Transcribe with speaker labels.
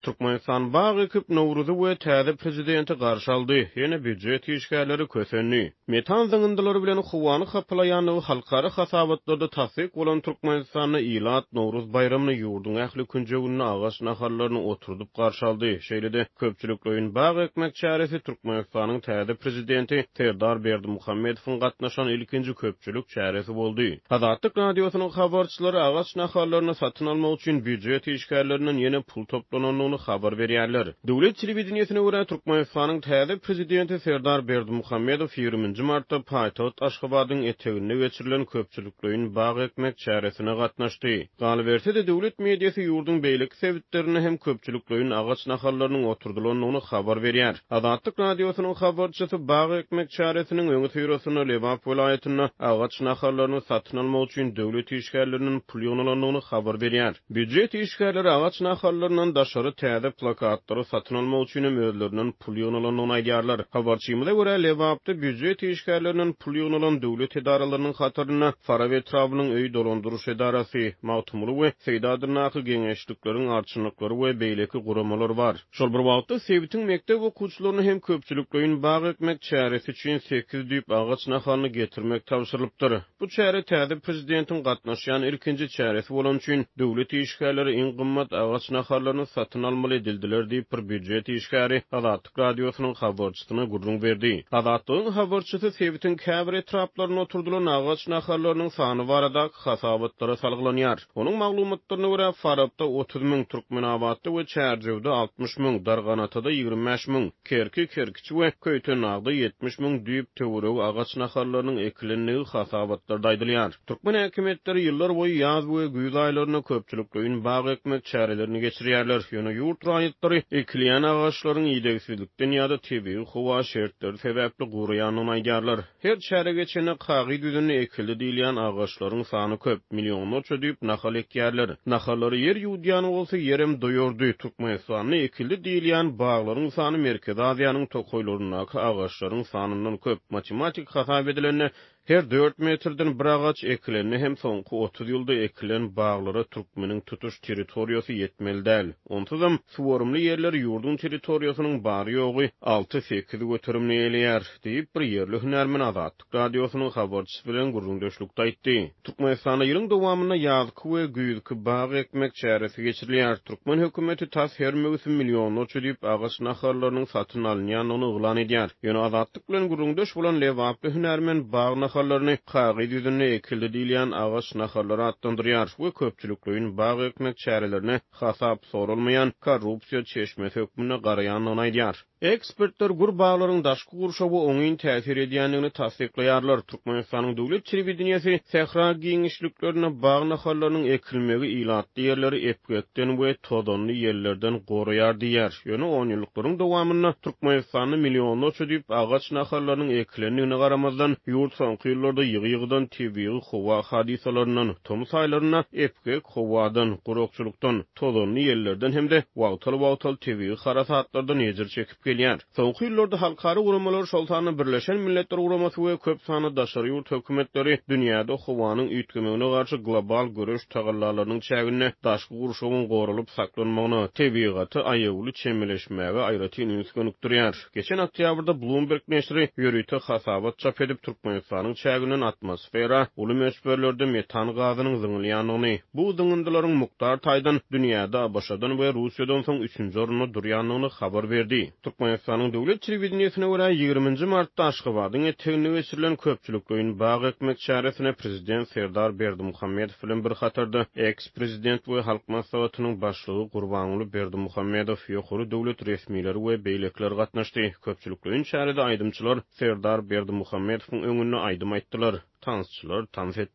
Speaker 1: Türkmenistan bag ekip, Nowruzy we täze prezidenti garşy aldy, ýöne býujet işgärleri kösendi. Metan zyňyndylary bilen howany hapalaýandygy halkara hasabatlarda tassyk bolan Türkmenistanda ilat Nowruz baýramyny ýurduň ähli künjeginde agaç nahallaryny oturdyp garşy aldy. Şeýle-de, köpçülikleýin bag ekmek çäresi Türkmenistanyň täze prezidenti Serdar Berdimuhamedowyň gatnaşan ilkinji köpçülik çäresi boldy. Azatlyk Radiosynyň habarçylary agaç nahallaryny satyn almak üçin býujet işgärlerinden ýene pul toplanandygyny habar berýärler. Döwlet telewideniýesine görä, Türkmenistanyň täze prezidenti Serdar Berdimuhamedow 20 nji martda paýtagt Aşgabadyň eteginde geçirilen köpçülikleýin bag ekmek çäresine gatnaşdy. Galyberse-de, döwlet mediasy ýurduň beýleki sebitlerinde hem köpçülikleýin agaç nahallarynyň oturdylandygyny habar berýär. Azatlyk Radiosynyň habarçysy bag ekmek çäresiniň öňüsyrasynda Lebap welaýatynda agaç nahallaryny satyn almak üçin döwlet işgärlerinden pul ýygnalandygyny habar berýär. Býujet işgärleri agaç nahallaryndan daşary täze plakatlary satyn almak üçin hem özlerinden pul ýygnalandygyny aýdýarlar. Habarçymyza görä, Lebapda býujet işgärlerinden pul ýygnalan döwlet edaralarynyň hatarynda Farap etrabynyň öý dolandyryş edarasy, Magtymguly we Seýdi adyndaky geňeşlikleriň arçynlyklary we beýleki guramalar bar. Şol bir wagtda, sebitiň mekdep okuwçylaryna hem köpçülikleýin bag ekmek çäresi üçin sekiz düýp agaç nahalyny getirmek tabşyrylypdyr. Bu çäre täze prezidentiň gatnaşýan ilkinji çäresi bolany üçin, döwlet işgärleri iň gymmat agaç nahallaryny satyn almaly edildiler diýip, bir býujet işgäri Azatlyk Radiosynyň habarçysyna gürrüň berdi. Azatlygyň habarçysy sebitiň käbir etraplarynda oturdylan agaç nahallarynyň sany baradaky hasabatlara salgylanýar. Onuň maglumatlaryna görä, Farapda 30 müň, Türkmenabatda we Çärjewde 60 müň, Darganatada 25 müň, Kerki, Kerkiçi we Köýtendagda 70 müň düýp töweregi agaç nahallarynyň ekilendigi hasabatlarda aýdylýar. Türkmen häkimiýetleri ýyllar boýy ýaz we güýz aýlarynda köpçülikleýin bag ekmek çärelerini geçirýärler. Ýöne ýurt raýatlary ekilýän agaçlaryň idegsizlikden ýa-da tebigy howa şertleri sebäpli guraýandygyny aýdýarlar. Her çäre geçende kagyz ýüzünde ekildi diýilýän agaçlaryň sany köp, millionlarça düýp nahal ekýärler. Nahallary ýer ýuwudýan bolsa, ýerem doýardy. Türkmenistanda ekildi diýilýän baglaryň sany Merkezi Aziýanyň tokaýlaryndaky agaçlaryň sanyndan köp. Matematik hasap edilende, her dört metrden bir agaç ekilende hem soňky 30 ýylda ekilen baglara türkmeniň tutuş territoriýasy ýetmeli däl. Onsuzam, suwarymly ýerler ýurduň territoriýasynyň bary-ýogy alty-sekiz göterimini eýeleýär. Diýip, bir ýerli hünärmen Azatlyk Radiosynyň habarçysy bilen gürrüňdeşlikde aýtdy. Türkmenistanda ýylyň dowamynda ýazky we güýzki bag ekmek çäresi geçirilýär. Türkmen hökümeti tas her möwsüm millionlarça düýp agaç nahallarynyň satyn alynýandygyny yglan edýär. Ýöne Azatlyk bilen gürrüňdeş bolan lebaply hünärmen bag nahallaryny kagyz ýüzünde ekildi diýilýän agaç nahallary atlandyrýar we köpçülikleýin bag ekmek çärelerine hasap soralmaýan korrupsiýa çeşmesi hökmünde garaýandygyny aýdýar. Ekspertler gür baglaryň daşky gurşawa oňyn täsir edýändigini tassyklaýarlar. Türkmenistanyň döwlet telewideniýesi sähra giňişliklerinde bag nahallarynyň ekilmegi ilatly ýerleri epgekden we tozanly ýellerden goraýar diýýär. Ýöne onýyllyklaryň dowamynda Türkmenistanda millionlarça düýp agaç nahallarynyň ekilendigine garamazdan, ýurt soňky ýyllarda ýygy-ýygydan tebigy howa hadysalaryndan, tomus aýlarynda epgek howadan, gurakçylykdan, tozanly ýellerden hem-de wagtal-wagtal tebigy harasatlardan ejir çekip gelýär. Soňky ýyllarda halkara guramalar, şol sanda Birleşen Milletler Guramasy we köp sanly daşary ýurt hökümetleri dünýäde howanyň üýtgemegine garşy global göreş tagallalarynyň çäginde daşky gurşawyň goralyp saklanmagyna, tebigata aýawly çemeleşmäge aýratyn üns gönükdirýär. Geçen oktýabrda Bloomberg neşiri ýörite hasabat çap edip, Türkmenistanyň çäginden atmosfera uly möçberlerde metan gazynyň zyňylýandygyny, bu zyňyndylaryň mukdar taýdan dünýäde ABŞ-dan we Russiýadan soň üçünji orunda durýandygyny habar berdi. Türkmenistanyň döwlet telewideniýesine görä, 20 nji martda Aşgabadyň eteginde geçirilen köpçülikleýin bag ekmek çäresine prezident Serdar Berdimuhamedow bilen bir hatarda eks-prezident we Halk Maslahatynyň Başlygy Gurbanguly Berdimuhamedow, ýokary döwlet resmileri we beýlekiler gatnaşdy. Köpçülikleýin çärede aýdymçylar Serdar Berdimuhamedowyň öňünde aýdym aýtdylar, tansçylar tans etdiler.